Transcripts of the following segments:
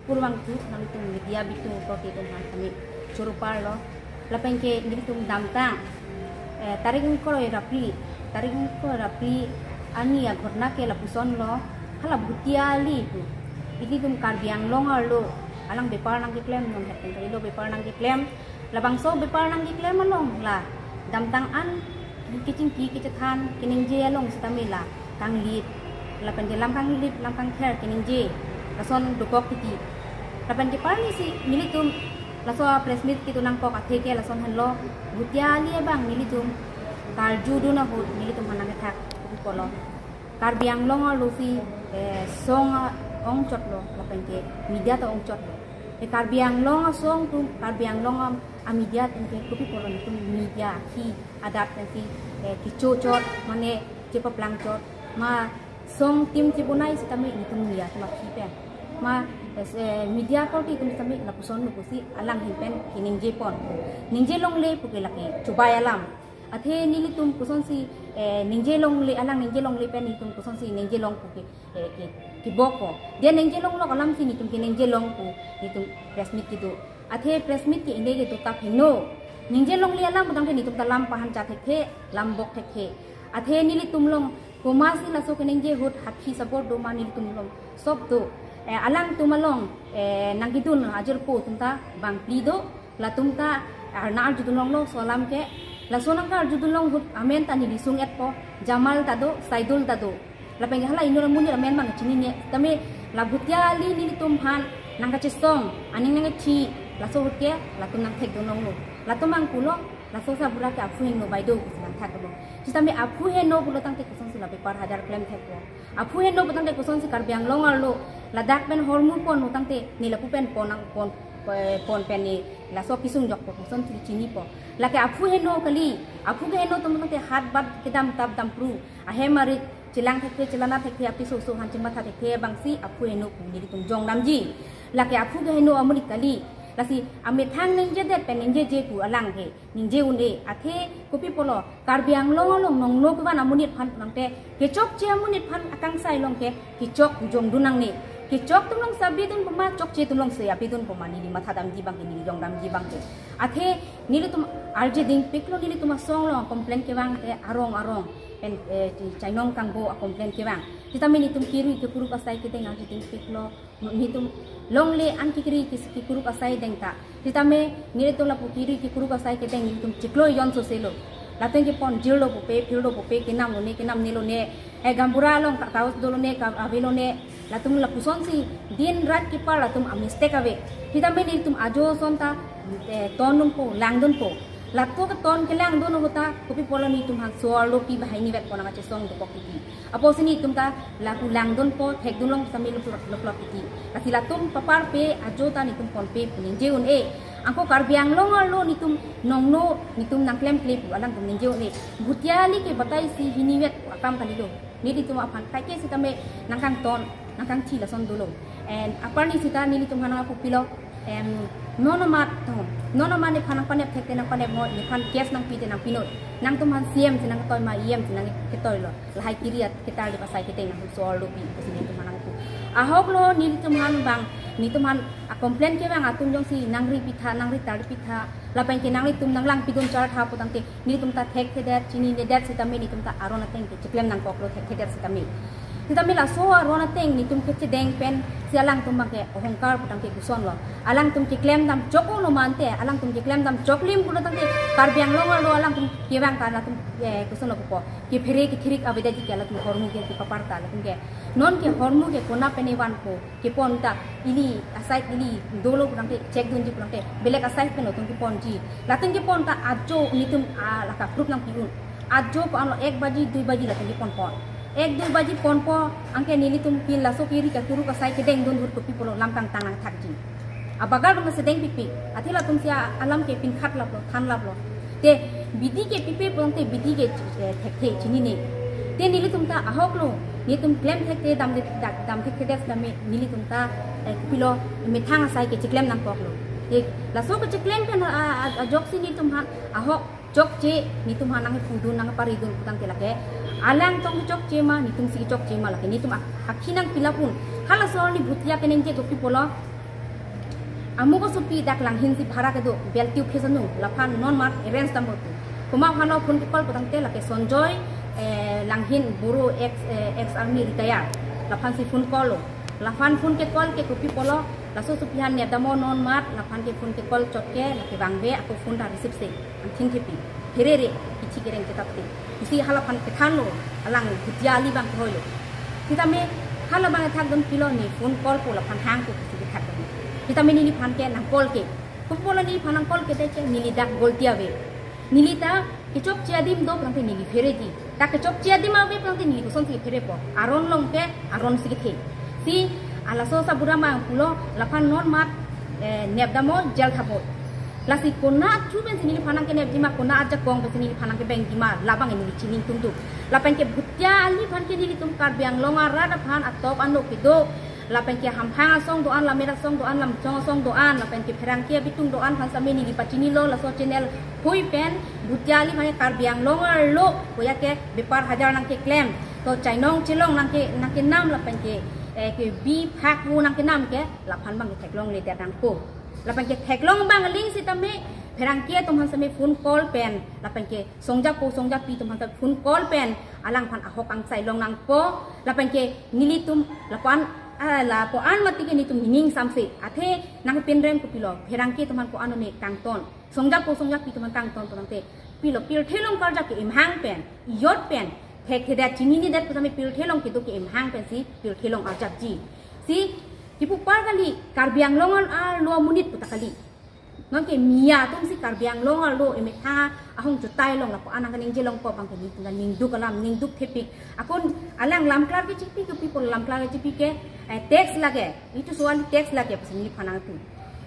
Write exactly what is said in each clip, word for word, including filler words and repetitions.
Purvangthu nangtum media bitung korte atum aphan kami choro parlo. Lapen ke nelitum damtang, eh, tarik ingkoi ra phli, tarik ingkoi ra phli arni aghotona ke lapusonlo, hala Bhutia Ali pu. Ilitum Karbi Anglong arlo alang bepar nangkeklem, non het pen kalilo bepar nangkeklem. Labangso bepar nangkeklem along la damtang an kechingki kechethan keningje along sitame la kanglit, lapen ke lam kanglit lam kangther keningje lason dokok titi. Lapen ke parni si nelitum laso press meet kedo nangkok athe ke lason henlo, Bhutia Ali abang nelitum karjudun ahut nelitum aphan nangkethak kopilo. Karbi Anglong arlo si, eh, song ongchotlo, lapen ke media ta ongchotlo. Eh, Karbi Anglong asong atum, Karbi Anglong a, a media atum ke kopi pulo nelitum media hi adat pensi, eh, kechochot, mane chepaplangchot, ma song tim chebonai sitame nelitum media atum aphi pen. Ma, eh, media korte atum sitame lapuson lo pusi alang ahin pen keningje pon. Ningje longle pu ke lake chobai alam. Athe nelitum kosonsi, eh, ningje longle, alang ningje longle pen nelitum kosonsi ningje long pu ke, eh, ke, kebok ko. Dia ningje longlo alam si nelitum keningje long pu nelitum press meet kedo. Athe press meet ke ine kedo tap hingno. Ningje longle alam putangte nelitum ta lam pahan cha thekthe, lam bok thekthe. Athe nelitum along komatsi laso keningje ahut hakhi sabor do ma nelitum along sob do. Eh, alangtum along, eh, nangkedun ajirpo atum ta bang phli do. Latum ta arna arjudun longlo laso alam ke. Laso nangkarjudun long ahut amen ta neli sung-etpo, Jamal ta do, Saidul ta do. Lapen ke hala inut amonit amen bang chinine. Tame la Bhutia Ali nelitum aphan nangkachesong, aning nangkethi, laso ahut ke latum nangthekdun longlo. Latum bang pulo, laso sa bura ke aphu hingno bai do pusi nangthaklo. Sitame aphu hingno pulo tangte kosonsi la bepar hajar klem thekpo. Aphu hingno putangte kosonsi Karbi Anglong arlo ladak pen hormu pon putangte ne lapu pen pon nang pon, eh, pon pen ne laso kesung jokpo kosonsi chinipo. Lake aphu hingno kali, aphu kehingno atum tangte hat bat kedam tap dam pru, ahem arit chelang thekthe, chelana thekthe, apiso so han chematha thekthe abangsi aphu hingno pu nelitum jong damji. Lake aphu kehingno amonit kali, lasi amethang ningjedet pen ningjeje pu alang ke ningje un-e. Athe kopi pulo, Karbi Anglong along nongno kevan amonit aphan nangte, kechokche amonit aphan akangsai along ke kechok jongdun nangne. Kechok atum along si abidun poma, chokche atum along si abidun poma, neli matha damji bang ke, neli jong damji bang ke. Athe nelitum arje dingpiklo, nelitum asong along complain kevang ke arong arong pen, eh, chainong kangbo a complain kevang. Sitame nelitum kirui kekuruk asai kedeng arje dingpiklo. Nelitum longle an kekirui ke, kekuruk asai deng ta. Sitame nelitum lapu kirui kekuruk asai kedeng nelitum chiklo jon soselo. Latum kepon jirlo pupe, phirlo pupe, kenam lone, kenam nelone. Eh, gaonbura along ka-, kaos dolone, ka-, avelone. Latum lapusonsi din rat kepar latum a mistake ave. Sitame nelitum ajo ason ta, eh, tondunpo, langdunpo. Latum keton kelangdun ahut ta, kopi pulo nelitum aphan so-arlo pi bahai nivet pon nangkachesong dokok titi. Apotsi nelitum ta lapu langdunpo, thekdun long sitame luplop luplop titi. Lasi latum paparpe, ajo ta nelitum ponpe pu ningje un-e. Anke Karbi Anglong arlo nelitum nongno nelitum nangklemkle pu alangtum ningje un-e. Bhutia Ali ke batai si hinivet akam kalilo. Nelitum aphan kaike sitame nangkangton, nangkangthi lason dolo. And aparni sita nelitum aphan nangkupilo. Em, non amat, oh, non amat nephan nangpanep thekte nangpanep, mo nephan case nangpite nangpinoi. Nangtum aphan C M si nangketoi ma E M si nangketoilo. Lahai kiri at ketarlip asai keteng nangtum so-arlo pi pusi nelitum aphan nangpu. Ahoklo nelitum aphan bang, nelitum aphan a complain kevang atum jongsi nangri pitha, nangri tarlip pitha. Lapen ke nanglitum nanglang pidun chartha putangte nelitum ta thekthedet, chininedet sitame nelitum ta aron ateng ke chiklem nangkoklo thekthedet sitame. Sitame laso aron ateng nelitum kechedeng pensi alangtum bang ke ohongkar putangte kosonlo. Alangtum chiklem dam choklo mante, alangtum chiklem dam choklim pulo tangte Karbi Anglong arlo alangtum kevang ta alangtum, eh, kosonlo pupo. Kephere kethirik avedetji ke alangtum hormu ke kepapar ta alangtum ke. Non ke hormu ke konat pen vanpo. Kepon ta ili asai ili dolo putangte check dunji putangte belek asai pen latum keponji. Latum kepon ta ajo nelitum a laka proof nangpi un. Ajo ko-an lo ek baji, dui baji latum keponpo. Ek dui baji ponpo, anke nelitum pin laso kiri kekuruk asai kedengdun ahut kopi pulo lam kangtang nangthakji. Abagar dum sedeng pipi. Athe latumsi alam ke pinkhat laplo, than laplo. Te bidi ke pipe putangte bidi ke, eh, thekthe chinine. Te nelitum ta ahoklo, nelitum klem thekte dam de, da-, dam thekthedet sitame nelitum ta, eh, kopilo methang asai ke chiklem nangkoklo. Te laso ke chiklem pen a, a, a, ajoksi nelitum aphan ahok chokche, nelitum aphan nangpudun nangparidun putangte lake. Alangtum chokche ma, nelitumsi chokche ma lake. Nelitum ak-, akhi nangpilap un. Halaso arni Bhutia keningje kopi pulo. Amo kosopi dak Langhin si bhara kedo, beltiu phesanu, laphan non mat arrange tambo tu. Komat aphan lo phone ke call putangte lake Sonjoy, eh, Langhin Boro ex, eh, ex army retire. Laphan si phone call lo. Laphan phone ke call ke kopi apotlo, laso sopi aphan nepdamnon mat, laphan ke phone ke call chot ke, lake bangve ako phone ta receive se. Angthin thepi. Pherere, kichi kereng chetapte. Isi halaphan kethanlo, alang Bhutia Ali abang kroilo. Sitame, hala abang thakdun pilo ne phone call po laphan hangpo kisi kethakdun. Sitame neliphan ke nang call ke. Kopi apotlo neliphan nang call ke te ke neli dak golti ave. Neli ta kechokche adim do pulangte neli phereji. Ta kechokche adim ave pulangte neli kosonsi pherepo. Aron along ke aron si kethe. Si halaso sabura mang pulo laphan non mat, eh, nepdamnon, jail thapnon. Lasi konat chu pensi neliphan nang kenepji ma, konat ajakong pensi neliphan nang kebengji ma, labang neli chini tum tum. Lapen ke Bhutia Ali aphan ke nelitum Karbi Anglong arat aphan atok ano kedo. Lapen ke hamphang asong do-an, lammet asong do-an, lamchong asong do-an, lapen ke pherangke abitung do-an aphan sitame neli pachinilo, laso channel hui pen Bhutia Ali aphan ke Karbi Anglong arlo koya ke bepar hajar nang keklem. To chainong chelong nang ke, nang kenam lapen ke, eh, ke bi phak vo nang kenam ke, laphan abang ke theklongle det nangpo. Lapen ke theklong abang aling sitame, pherangke atum aphan sitame phone call pen, lapen ke songjapo songjapi atum aphan phone call pen, alangphan ahok angsai long nangpo, lapen ke nelitum lapu-an, ah, lapu-an mati ke nelitum ning ingsamse, athe nang pinrem kopilo, pherangke atum aphan ko-an one kangton, songjapo songjapi atum aphan kangton pulangte, pilo pirthe along karjap ke-imhang pen, iyot pen, thekthedet chinine det pu sitame pirthe along kedo ke-imhang pensi pirthe along arjapji. Si, kipu apar kali, Karbi Anglong arlo amonit puta kali. Non ke Miya atum si Karbi Anglong arlo emethang ahong chutai long lapu-an nang kaningje longpo abang ke nelitum ta ningduk alam, ningduk thepik. Akon alang lamklar kechipi ke, people lamklar kechipi ke, eh, tax lage. Itu soal tax lage pusi neliphan nangtum.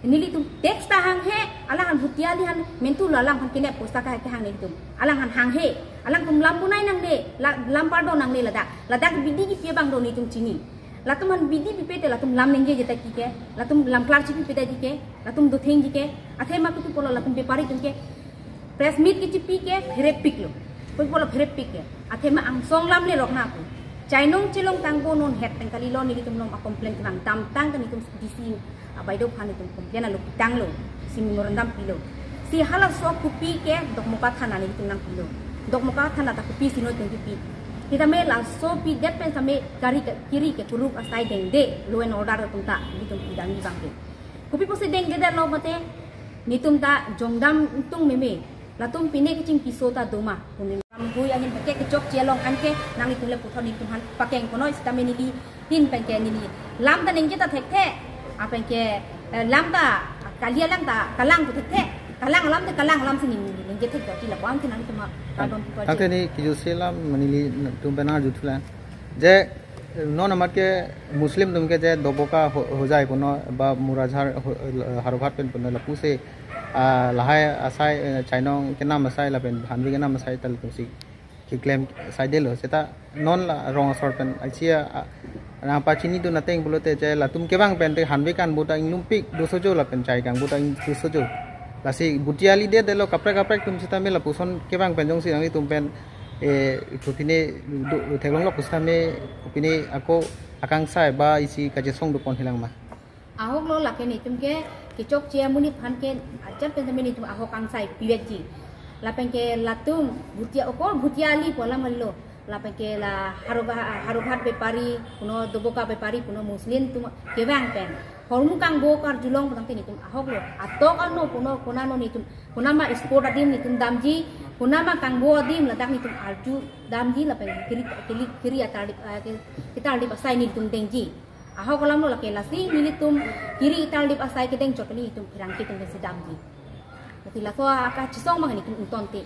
Nelitum tax ta hanghe, alangphan Bhutia Ali aphan mentu lo, alangphan kenep posta ka kehang nelitum. Alangphan hanghe, alangtum lam bunai nangne, la-, lam pardon nangne ladak. Ladak bidi kipi abang do nelitum chini. Latum aphan bidi pipe te latum lam ningjeje ta ki ke, latum lamklar chipipe ta ji ke, latum dothengji ke, athema kopi apotlo latum bepari atum ke, press meet kechipi ke pherepiklo. Kopi apotlo pherepik ke, athema angsong lamle rok na pu. Chainong chelong tangbo non het pen kalilo, nelitum along a-complain kevang damtang ke nelitum D C abaideu aphan nelitum complain alo pitanglo, si memorandum pilo. Si halaso kopi ke Dokmoka thana nelitum nangpilo. Dokmoka thana ta kopisi noi twenty pi. Sitame laso pidet pen sitame kari ke, kiri ke kuruk asai dengde, law and order atum ta nelitum pidamji abang ke. Kopi pusi dengdedetlo mate, nelitum ta jongdam tung meme. Latum pine kechingki so ta doma. Kuning ram hui ahin pakai kechokche along anke nanglitum le puthot nelitum aphan pakeng konoi sitame neli tin pen ke neli lam ta ningje ta thekthe. Apen ke, eh, lam ta kali alang ta kalang pu thekthe. Kalang alam te kalang alam si ning ningje thek ti lapu-an ti nangtum pardon pu. Tangte ni kijutsi alam nelitum pen arjuthulang. Je non amat ke Muslim atum ke je Doboka ho-, Hojai puno ba Murajhar ho-, Haroghat pen puno lapusi, ah, lahai asai, eh, chainong kenam asai lapen hanvi kenam asai ta latum si keklem asai detlo. Seta non la rong asor pen asia, ah, nangpachinidun ateng pulote je latum kevang pen te hanvi kanbo ta inglumpik dosojo lapen chai kangbo ta ing dosojo. Lasi Bhutia Ali det detlo kaprek kaprek atum sitame lapuson kevang pen jongsi nanglitum pen, eh, ipu pine do, do theklonglo pusitame pine ako akangsai ba isi kachesong dopon hilang ma. Ahok lo lake nelitum ke kechokche amonit aphan ke ajat pen sitame nelitum ahok angsai pivetji. Lapen ke latum Bhutia, okor Bhutia Ali pu alam lo. Lapen ke la Haroga-, Haroghat bepari, puno Doboka bepari, puno Muslim atum kevang pen hormu kangbo karjulong putangte nelitum ahok lo. Atok ano puno konano nelitum, konama sport adim nelitum damji, konama kangbo adim ladak nelitum arju damji lapen kiri, kiri, kiri atarlip, eh, ketarlip asai nelitum dengji. Ahok alam lo lake lasi nelitum kiri tarlip asai kedeng chot nelitum pherangke atum si damji. Lasi laso akachesong abang nelitum ingtonte.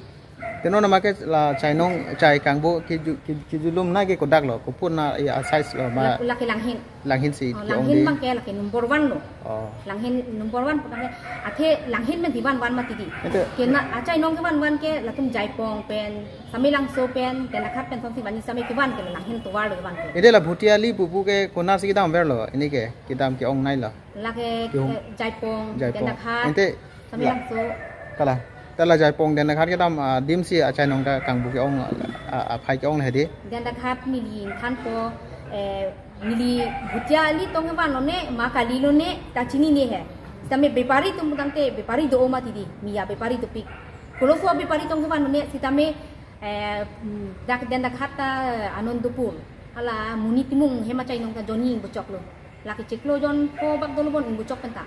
Te non amat ke la chainong chai kangbo kiju-, ki-, kijulum na ke kodak lo, kopi na ya size lo ma. La, lake Langhin. Langhin si Oh, ke Langhin ong de. Abang ke lake number one lo. Oh. Langhin number one pu abang ke, athe Langhin pen si van van mati di. Ente. Kena achainong kevan van ke latum Jaipong pen, Samelangso pen, Dendakhat pen sonsi vanji same kevan ke Langhin tovar lo kevan ke. Ede la Bhutia Ali pupu ke konatsi kedam verlo, ini ke kedam ke-ong nai lo. Lake, Kehung. Eh, Jaipong, Jaipong. Dendakhat, Ente, Samelangso. Kala. Te la Jaipong Dendakhat kedam, ah, adim si achainong ta kangbo ke-ong, ah, ah, aphai ke-ong hedi. Dendakhat neli thanpo, eh, neli Bhutia Ali tong kevan lone, ma kali lone, ta chinine he. Sitame bepari atum putangte bepari do-o mati di, miya bepari dopik. Koloso bepari tong kevan mane sitame, eh, mm, dak den dak hatta Anandapur. Hala Muni Timung ahem achainong ta jon ingbuchoklo. Lake chiklo jon ko bak dolo bon ingbuchok penta.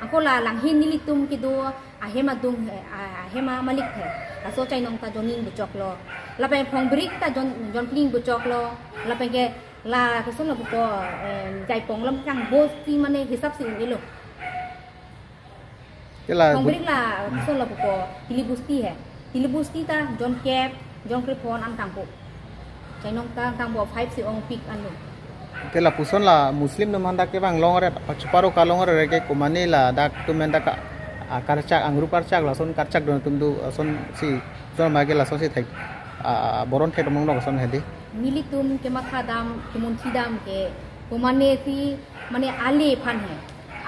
Ako la Langhin nelitum kedo ahem adung he, a-, ahem amalik he. Laso achainong ta jon ingbuchoklo. Lapen Phongbrik ta jon, jon phli ingbuchoklo. Lapen ke la koson lo pupo, em, Jaipong lam kangbosti mane hisap si un-elo. Ke la Phongbrik la koson lo pupo, Tili Busti he. Tili Busti ta jon kep, jon krephon an kangpo. Chainong ta kangpo five si ongpik anlo. Ke lapuson la Muslim atum aphan dak kevang longret, pachuparo kalongret ke komane ladak atum aphan dak a, a, karchak, angru karchak, lason karchak don atum do, lason si, son ma ke lason si thek, a, boron thek mong nok son hedi. Nelitum kematha dam, kemunthi dam ke, komane si, mane ale aphan he.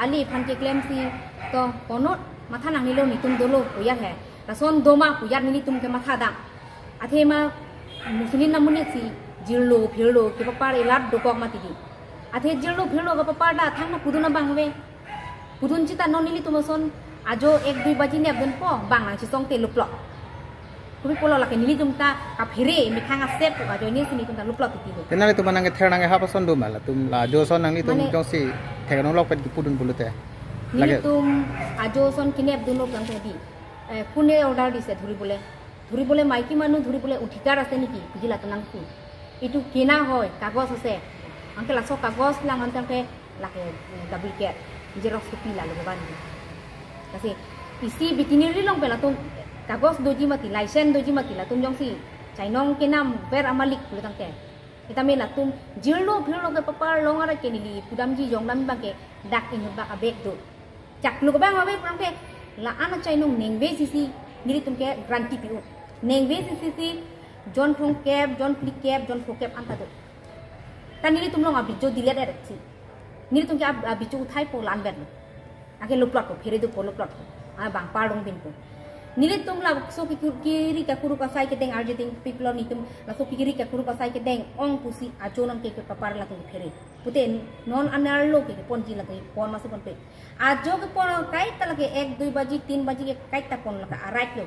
Ale aphan keklem si, to ponot matha nangnelo, netum dolo pu ya he. Lason do ma pu ya nelitum kematha dam. Athema Muslim amonit si jirlo, phirlo, kepapar elat dokok mati di. Athe jirlo, phirlo kepapar ta thangta pudun abang ave. Pudun sita non nelitum ason ajo ek dui baji nepdunpo, bang nangchesong te luplo. Kopi pulo lake nelitum ta kaphere methang asep ajoine si nelitum ta luplo titi lo. Te nanglitum aphan nangkether nangkehap ason do ma, latum la ajo ason nanglitum Mane jongsi thek nonglok pet kepudun pulote. Lake Nelitum ajo ason kenepdunlo plang tadi. Eh, কোনে order দিছে ধৰিবলে? ধৰিবলে মাইকী মানুহ ধৰিবলে অধিকাৰ আছে নেকি? বুজিলা তো নাংকি? এইটো কেনা হয়, কাগজ আছে। Anke laso কাগজ lang anke lake, eh, duplicate, xerox copy la lo ban. Kasi isi bitiniri long pen latum কাগজ doji mati, license doji mati, latum jongsi chainong kenam ver amalik pulo tangte. Sitame latum jirlo phirlo kepapar longret ke neli pudamji jongdam abang ke dak inut bak abek do. Chaklo kebang ave pulangte la-an achainong ningve sisi nelitum ke guarantee pi-o. Ningve sisi si jon phrongkep, jon phlikep, jon phrokep anta do. Ta nelitum long abijo dilet eret si. Nelitum ke ab-, abijo uthaipo la-an vet lo. Anke luplot po, phere dopo luplot po. A bang pardon binpo. Nelitum laso ke kur-, kiri kakuruk asai kedeng arje dingpiklo nelitum. Laso kiri kakuruk asai kedeng ong pusi ajo nangke kepapar latum phere. Pute non anerlo ke keponji latum pon masuk ponpe. Ajo kepon kaita lake ek dui baji, tin baji ke kaita pon lake arai lo.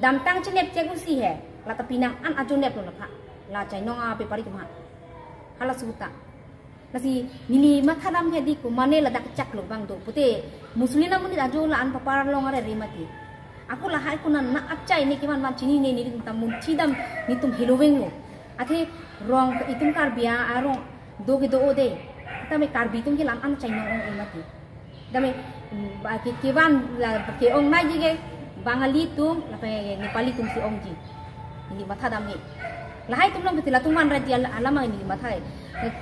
Damtang chenep chek usi he. Lata pinang an ajo neplo lapha. La chainong abepari atum ha. Hala suta. Lasi neli matha dam he di komane ladak chaklo bang do. Pute Muslim amonit ajo la-an papar longret re mati. Ako lahai konat na achai ne kevan van chinine, netum ta munthi dam netum heloveng lo. Athe rong itum Karbi arong do ke do-o de. Tame Karbi atum ke la-an achainong ong e mati. Tame, mm, ba ke, kevan la ke-ong naiji ke Bangali atum lapen Nepali atum si ongji. Neli matha dam he. Lahai atum long ke latum vanratji al-, alam neli matha he.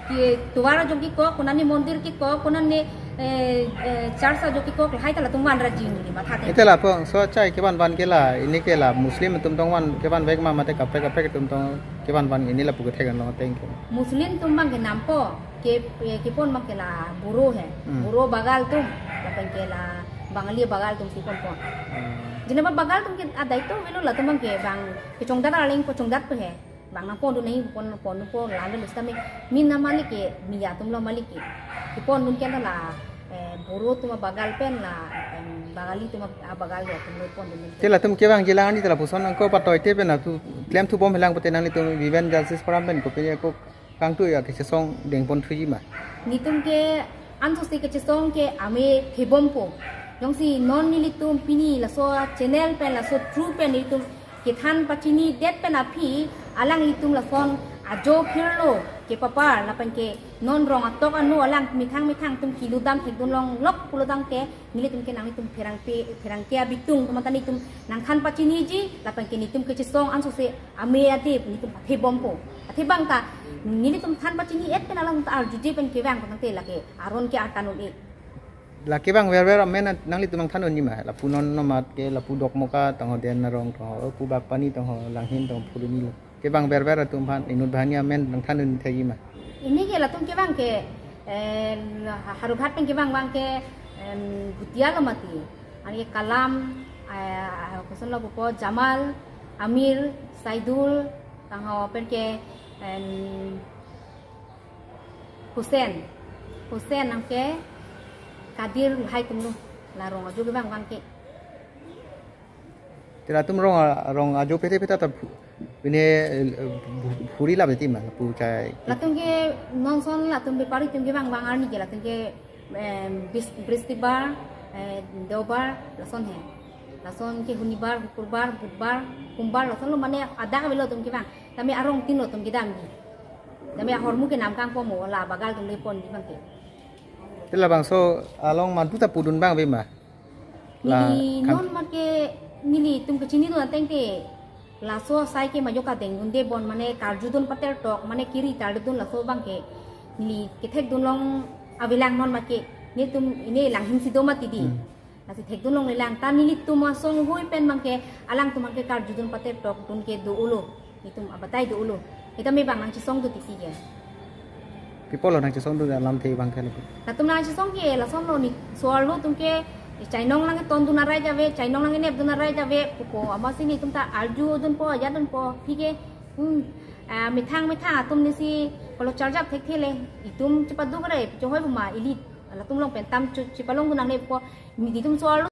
Ke tovar ajo kekok, konane mondir kekok, konane, eh, eh, church ajo kekok, lahai ta latum vanratji neli matha dam. Ite lapu so achai kevan van ke la, ini ke la Muslim atum tong van kevanvek ma mate kaprek kaprek atum tong kevan van ini lapu kethek an long ateng ke. Muslim atum abang ke nampo, ke, eh, kepon abang ke la Boro he. Hmm. Boro Bagal atum, lapen ke la Bangali Bagal atum si ponpon. Hmm. Jenaba Bagal atum ke adai to velo latum abang ke bang kechongdat arleng kechongdat pe he. Bang nangpondun nangji pon, ponpo la-an lo sitame min amalik ke miya atum lo amalik ke. Kepondun ke la, eh, Boro atum abagal pen la, em, Bangali atum abagal ya atum lo pondun. Te latum kevangji la-an di te lapuson angko patoite pen atu klemthu bomhelang pute nanglitum Women Justice Forum pen kopi ako kangtui ya kechesong dengponthuji ma. Netum ke ansose kechesong ke ame thebompo. Jongsi non nelitum pini laso channel pen laso through pen nelitum kethan pachinidet pen aphi alanglitum lason ajo phirlo kepapar lapen ke non rong atok ano alang methang methang atum keludam thekdun longlok pulo tangte nelitum ke nanglitum pherangke, pherangke abitung atum anta netum nangthan pachiniji lapen ke netum kechesong ansose ame ade netum athebompo. Athe abang ta nelitum than pachini-et pen alang ta arjuje pen kevang pen tangte lake aron ke artan un-e. La kevang verver amen nanglitum nangthan unji ma, lapu non nomat ke, lapu Dokmoka tong ho, Den Narong tong ho, pu Bagpani tong ho, Langhin tong ho, Phuloni lo. Kevang verver atum aphan inut banghini amen nangthan un thekji ma. Ini ke latum kevang ke, eh, Howraghat pen kevang abang ke, em, Bhutia lo mati. Anke Kalam, eh, koson lo pupo, Jamal, Amir, Saidul, tang ho pen ke, em, Hussain. Hussain anke Kadir lahai atum lo. La rong ajo kevang vang ke. Te latum rong a-, rong ajo pete pete ta phu-, pine, eh, phu-, phuri lap ti ma, lapu chai. Latum ke non ason latum bepari atum kevang vang arni ke latum ke, em, bis-, Bristibar, eh, Deobar, lason he. Lason ke Hunibar, Hukurbar, Budbar, Humbar, lason lo mane adak avelo atum kevang. Tame arong tin lo atum kedam di. Tame ahormu ke namkang po mo, la bagal atum le ponji vang ke. Te labangso along madu ta pudun vang ave ma? La neli kan- non mat ke nelitum kechinidun ateng te laso asai ke majok adeng dunde bon mane karjudun pater tok mane kiri tardun laso vang ke neli kethekdun long avelang non mat ke netum ine lang hingsi do mati di. Hmm. Lasi thekdun longle lang ta nelitum asong hui pen vang ke alangtum vang ke karjudun pater tokdun ke do-olo. Netum abatai do-olo. Ita me vang nangchesong do titi ke. Pi apot lo nangchesong do alamthe vang ke lo. Latum nangchesong ke lason lo ne so-arlo atum ke chainong lang tondun arai jave, chainong lang nepdun arai jave, pupo amatsi netum ta arjudun po, ajatdun po, phi ke, hmm, ah, methang methang atum nesi kolo charjap thekthe le, itum chepaduk rai, chohoi buma ili, latum long pen tam chu-, chepalongdun nangne po, netum so-arlo